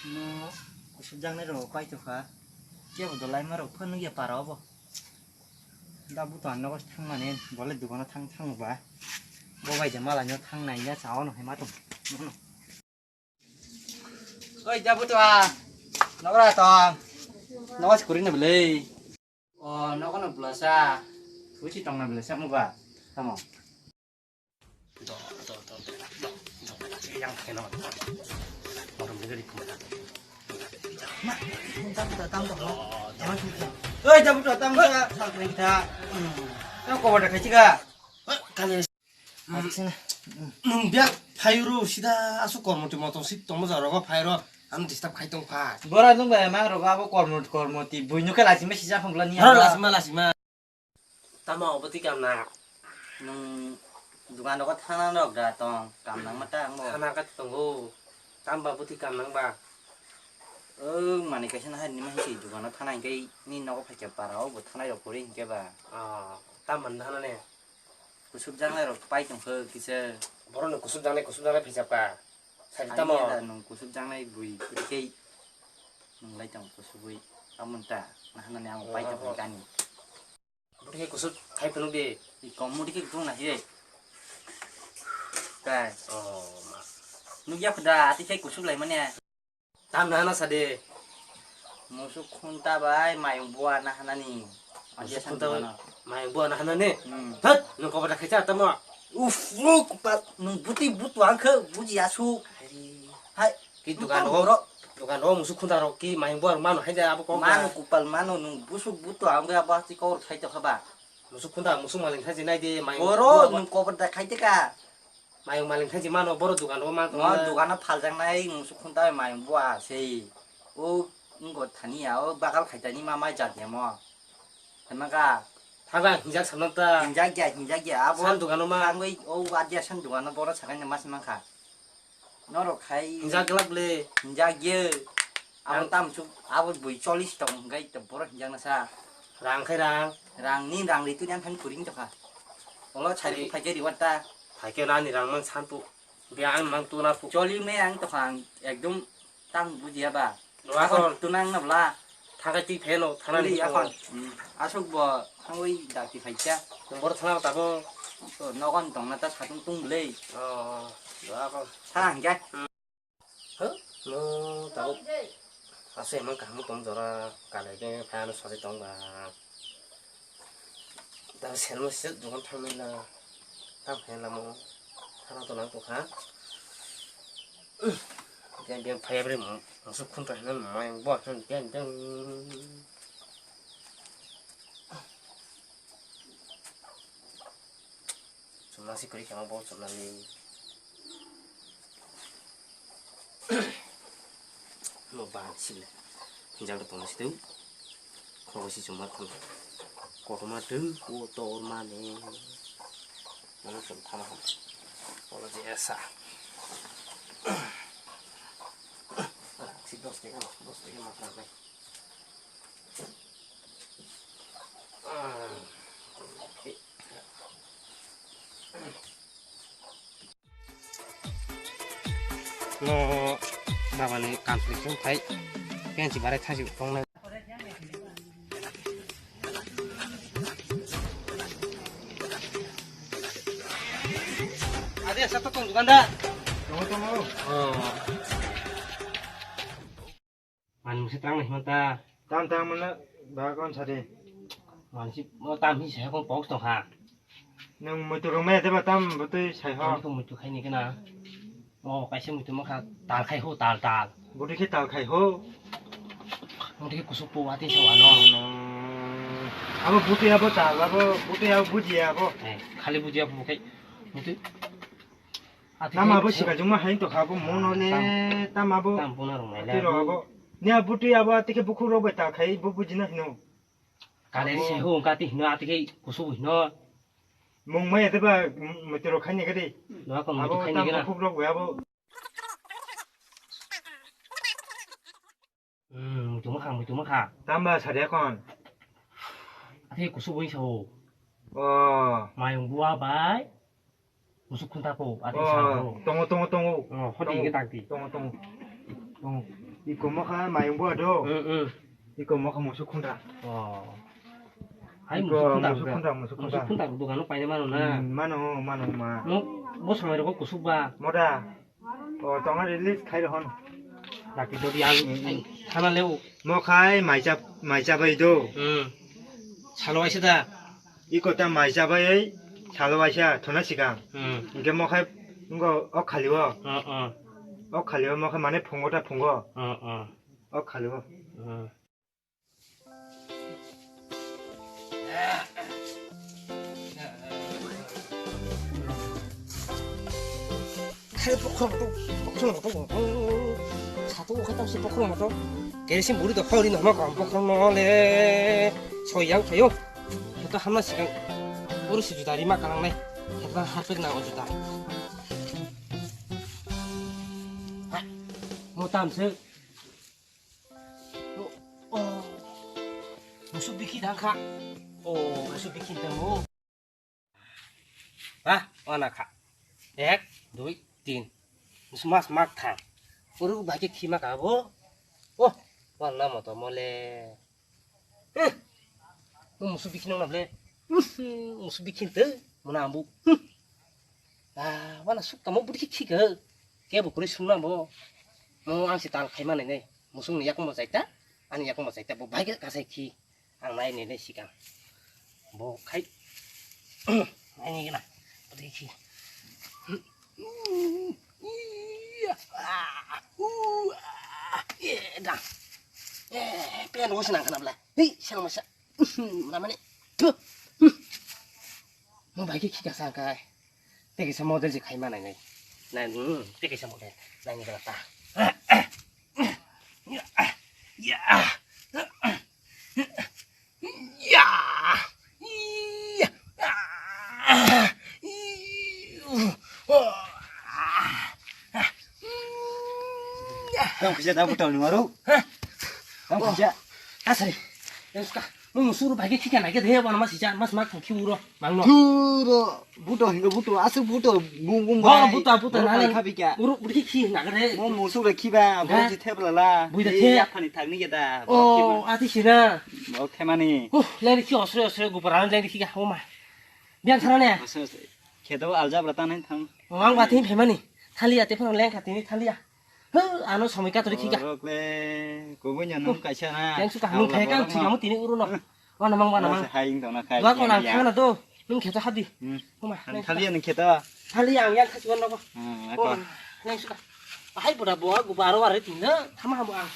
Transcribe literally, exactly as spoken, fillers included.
No kusubjaknai rok paitokha. Kebo dolaima rok phano ya para obo. Da buto ang nogo thangmani bole dukano thang thangba. Bo bai je malai no thang nai ya sao no hai ma tong. Oi da buto a. Nogora tong. Nogo sikuri na belai. O nogo no belasa. Suci tong na belasa muba. Tamo. Yang kena. Orang negeri kemudian. Oi, jabu datang ka, sak ring ka. Yang kau ada kaci ka? Kali. Nwng biak phairu sida asu kormoti moto sik tongma jaga rogo phairo. Ang disturb khai tong pha. Bora nwng bai mang rogo abo kormoti kormoti buino ke lachima sija phangla ni. Haro lachima lachima. Tamo obo twi kamna? Nwng dukan rogo thana rok da tong, kam nangma ta ang bo. Thana ka tongo. Tamba bwtwi kam nang ba? O mani kaisa na hari nima hinsi dukano thana hinke ni nogo phaikya para o bo thanai rok pori hinke ba. Ah, tamo thana ne? Kusubjaknai rok pai tongkha kisa. Borok ni kusubjaknai kusubjaknai phaijak ka. Sai tamo. Nwng kusubjaknai bui khe nwng lai tong kusubui. Amon ta na hanani ang pai tong kani. Bwtwi khe kusuk khai phunuk di. I kom muti khe tung na hi. Kai. Oh, ma. Nukya phuda, ati khai kusuk lai manya. Tam na hana sade. Musuk khunta bai mayung bua na hanani. Musuk khunta bai mayung bua na hanani. Hmm. Thot, nung kobor da khaisa tamo. Uf, uf, kupat, nung buti butu angkhe buji asu. Hai. Ki dukan ro, dukan ro musuk khunta ro ki mayung bua mano haida abo kok. Mano kupal mano nung busuk butu angkhe abo ati kobor khai to khaba. Musuk khunta musuk maling khaji nai de mayung. Boro nung kobor da khai de ka. Mayung maling khaji mano boro dukan ro man. Mo dukan no phaljaknai musuk khunta mayung bua sei. O ngo thani ya o bakal khaitani ma mai jat ya mo. Thangna ka. Thangla hinjak samna ta. Hinjak ya hinjak ya abo. San dukan no ma. Angoi o adia san dukan no boro sakai na mas mangkha. Norok khai hinjak glak le. Hinjak ye. Abo tam suk abo bui cholis tong hingai to boro hinjak na sa. Rang khai rang. Rang ni rang ritu yang thang kuring to kha. Olo chari phaike riwat ta. Phaike nani rang man san pu. Bia ang mang tu na pu. Choli me ang to kha ang ekdom tang bujiya ba. Akon tunang na bla. Thakai twi pheno thana ni akon. Asuk bo thangwi dakti phaikya. Bor thana tabo. To nogon tongna ta satung tung le. Oh, akon. Thang ge. Huh? No tabo. Ase mang kaham tong jora kale ke phano sari tong ba. Tabo selmo se dukan thang na. Tang phai lamo. Thana to nang to kha. Beng beng phai bre mo. Musuk khun to hena mai bo hena beng beng. Chumna si kuri kama bo chumna ni. No ba sile. Hinjak to tong situ. Khoro si chumma thang. Kotorma tu ko torma ne. Mana chum thama ha. Kola je esa. Si dos tega no, dos tega ma thang. No, baba ni kam sini sini thai. Pensi barai thasi tongnai. Ade, satu tong dukan da. Tong tong. Oh. Mansi tang nai mata. Tam tam mana ba kon sari. Mansi mo tam hi saya kon pok tong ha. Nung muitu rung me deba tam butui sai ho. Ani ko muitu khai ni kana. Mo kaisa muitu ma kha tal khai ho tal tal. Butui khe tal khai ho. Mo dikhe kusuk po ati sa wano. Abo butui abo tal abo butui abo buji abo. Eh, khali buji abo kai. Muitu. Tama bo sikajwkma hai tongkha bo mono le tama bo. Tam puna rung nai le. Ati rok abo. Ni a butui abo ati khe bukhuk rok bai ta khai bo bujina hino. Kale se ho kati hino ati khe kusu hino. Mung mai ate ba mutiro khai ni gadi. No ko mutu khai ni gadi. Abo tam bukhuk rok bai abo. Hmm, muitu mwkhang, muitu mwkhang. Tamba saria kon. Ate kusu bui sao. Oh. Mayung bua bai. Kusu khunta po, ate sao. Tongo, tongo, tongo. Oh, hoti ge takti. Tongo, tongo. Tongo. Iko mokha mayung bo do. Hmm, hmm. Iko mokha musu khunda. Oh. Hai iko musu khunda musu khunda, musu khunda. Musu khunda dogano paina mano na. Hmm, mano, mano ma. Mo, bo samai rok kusuk ba. Moda. O, tonga release khai rohon. Daki dodi ang, hmm, hmm, ang thana leo. Mo khai maicha, maicha bai do. Hmm. Salo aisa da. Iko ta maicha bai salo aisa thona sikang. Hmm. Hingke mo khai ngo ok khali o. Oh, oh. Ok khali o mo khai mane phungo ta phungo. Oh, oh. Ok khali o. Hmm. Khai pokhorok to, pokhorok to, sato khai tamsi pokhorok to. Keresin buri to khori no ma kam pokhorok no le. Soyang thayo. Heto hamna sikang. Uru si juda rima kalang nai. Heto harpek na o juda. Ha, mo tam se. Oh, oh. Musu bikhi dang kha. Oh, musu bikhi dang mo. Ba, wana kha. Ek, dui, tin. Musu mas mak thang. Uru bai khe khima ka bo. Oh, wana mo to mole. Eh. Mo musu bikhi nang na ble. Musu bikhi te. Mona ambu. Ah, wana suk kamo budi khi ka. Kebo kuri sumna bo. Mo ang se tal khai mane ne. Musung ni yakung bo chaita, ani yakung bo chaita, bo bai ka sai khi. Ang nai ne ne sikang. Bo khai. Nai ne na. Budi khi. Iya. Ah, uh, ah, eh, dang. Eh, pen wo sinang kana bla. Hei, siang masa. Namani. Mo bai ki khika sa kai. Te kisa model je khai ma nai nai. Nai, hmm, te kisa model. Nai ni kala ta. Ya. Ya. Ya. Ya. Tang khija da butau ni maro. Tang khija. Asri. Yang suka. Mo musuru bai ki khika nai ke de wana mas ija mas mak thang khi uro. Mangno. Thuro, buto hingo buto, asuk buto, bung bung bai. Buto, buto, nang khabi kya. Uru, uru khi, khi, nang re. Mo musuk re khiba, bo ji thebla la. Bui da the. Ya phani thangni ya da. Oh, ati sina. Bo themani. Huh, leng khi osre, osre, gupara leng khi ga homa. Biang thana ne. Osre, osre. Khedo aljab rata nai thang. Mang ba thin phemani. Thalia te phano leng kha tini thalia. Huh, ano somoi katori khika. Borok le, kubui nyo nung kaisa na. Yang suka hamung thai kang thik amo tini uru no. Wana mang, wana mang. Hai ing tong na khai. Wa ko nang khana do. Nung kheto hadi. Homa, ang nang thali suka. Nung kheto. Thali ang yang khasi wan nogo. Hmm, ako. Homa, nang suka. Hai bura bo, gu baro are tin na. Thama hamo ang.